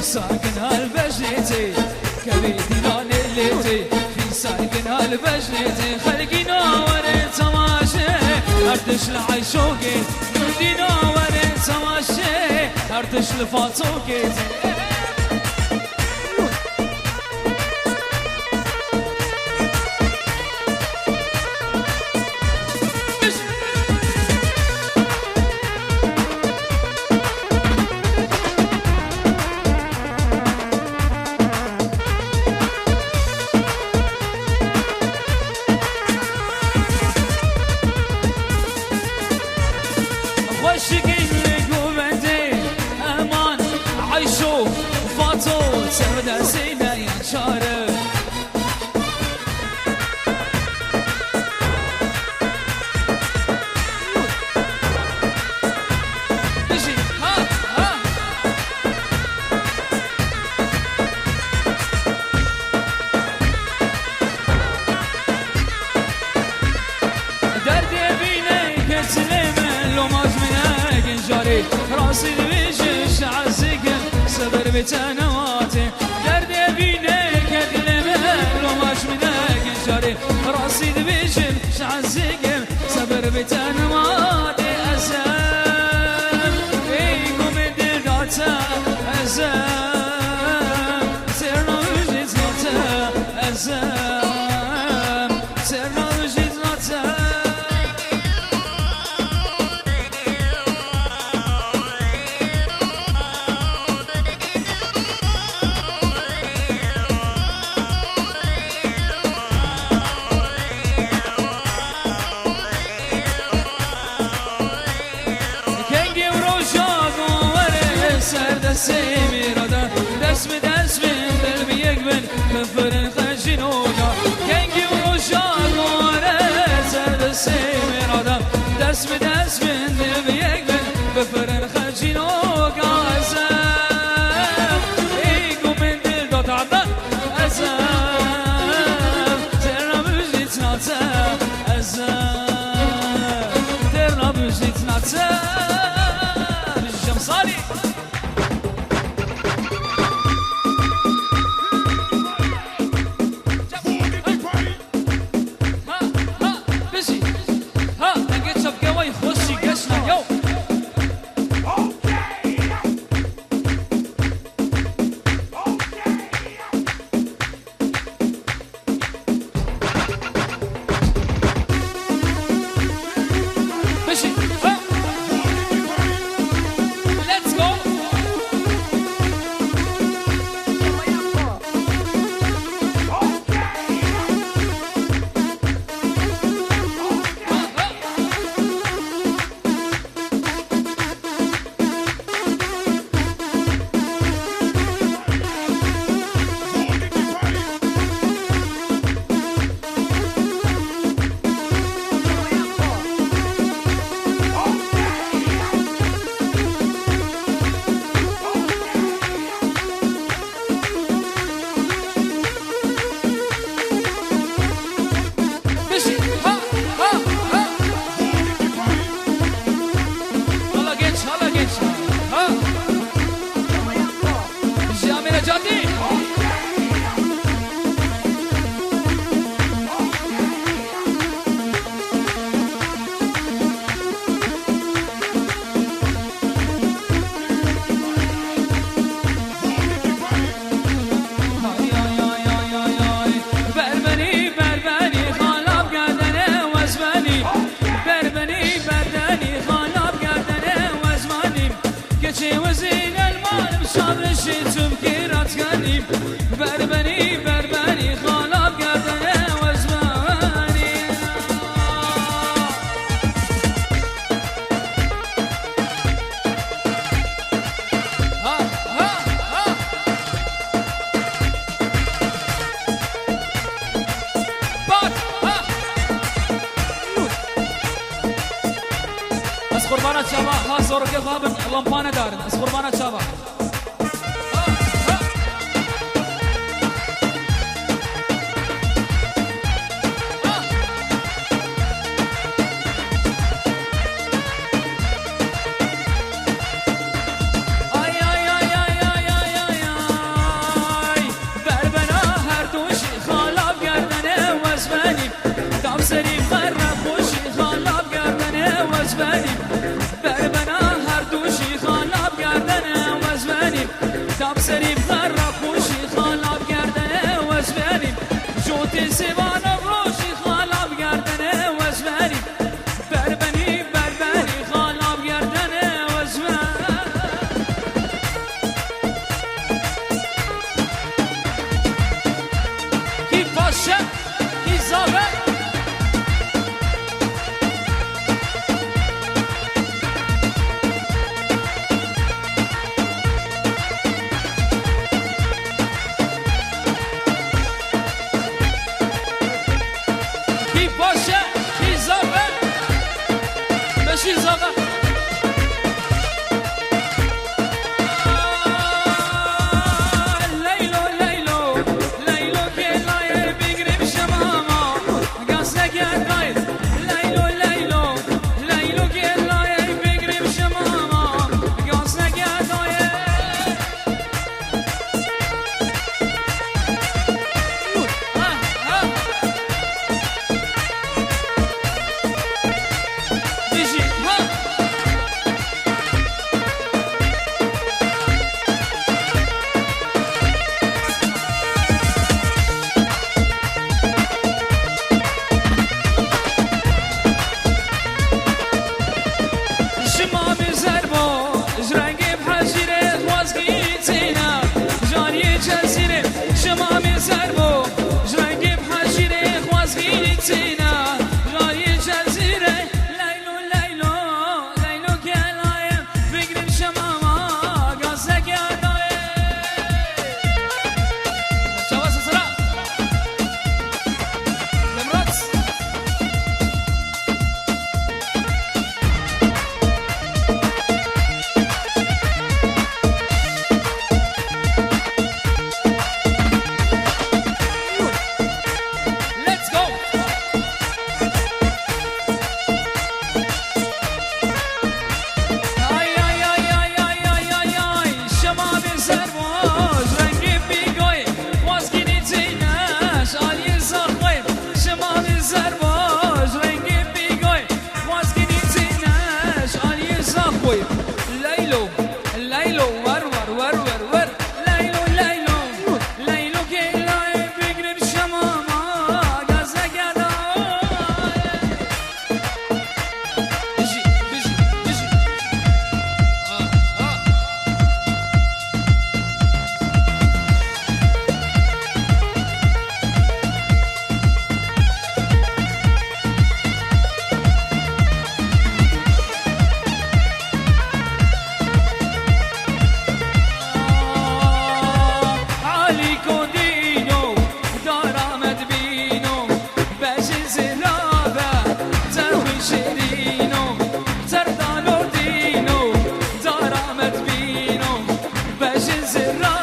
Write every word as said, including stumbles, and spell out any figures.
Sakin hal bejnê tê, kevê dîlanê lê tê. Fî sakin hal bejnê tê, xelkî nawerin temaşe. Her tişt li Eyşokê, dî nawerin temaşe. Her tişt li Fatokê tê. Xweşikên li govendê, eman, Eyşo, Fato, çav de sêne ya çare. Bijî, ha, ha. Derdê bîne kesilê me, lomaj mine ginjarê. Rastî dibêjim, şezikim, sebir bê te newatê. Derdê bîne kedilê me, lomaj mine ginjarê. Rastî dibêjim, şezikim, sebir bê te newatê. Ezem, ey gumê dil da te, ezem. Serna bijî zate, ezem. Serna bijî zate. Kengî û roja ku were ser destê mêra de, dest bi dest bin, dil bi yek bin, bifirin xecînoka. Kengî û roja ku were ser destê mêra de, dest bi dest bin, dil bi yek bin, bifirin xecînoka. Ezem, ey ku min dil da te, ezem, têra bijî çina te. Ezem, têra bijî çina te. Bijî Şemsalî. Ha, ha, bijî. Ha, dengê çepke wey xweşî geşna, yo. Bijî. Ha. Let's go. Bijî. Ha, ha, ha. Hala genç, hala genç. Ha. Bijî Amê Necatî. Berbenî, berbenî, xalab gerdene wezbenî. Berbenî, berbenî, xalab gerdene wezbenî. Keçê wezîn elmanim şabrişî çimkî ratkenî. Berbenî, berbenî, xalab gerdene wezbenî. Ha, ha, ha. Pat, ha. Ez qurbana çava, ha, zorokê xwe bin, lampa nedarin. Ez qurbana çava. Benî, berbena her du jî xala bi gerdene wez benî. Dam serî bi xerra xwe jî xala bi gerdene wez benî. Jotê sêvana rojî xala bi gerdene wez benî. Berbenî, berbenî xala bi gerdene wez benî. Kî paşe, kî zave. Kî paşe, kî zave. Beşîr zave. Leylo, Leylo, Leylo kêlayê bigrim şemama. Gazeke dayê. Leylo, Leylo, Leylo kêlayê bigrim şemama. Gazeke dayê. Ha, ha. Bijî, ha. Şima min zer bo, ji rengê bi hecîrê xwezgî têne. Jaliyê Cezîrê, şima min zer bo, ji rengê bi hecîrê xwezgî têne. Jaliyê Cezîrê, Leylo, Leylo, Leylo kelayê, bigrin şemama, gazeke dayê. Çawa sesera? Lemrat. Let's go! Ay, ay, ay. Şema min zer bo, ji rengê pîgoyê, xwezgînî tîne, ji aliyê Zaxoyê. Şema min zer bo, ji rengê pîgoyê, xwezgînî tîne, ji aliyê Zaxoyê. Leylo, Leylo, wer, wer, wer, wer, wer. Leylo, Leylo, Leylo, kêlayê bigrin şemama, gazeke dayê. Bijî, bijî, bijî. Ha, ha. Alî Kodîno, dara me dibîno. Bejin zirave, terwî şirîno, terdalo dîno, dara me dibîno. Bejin zirave.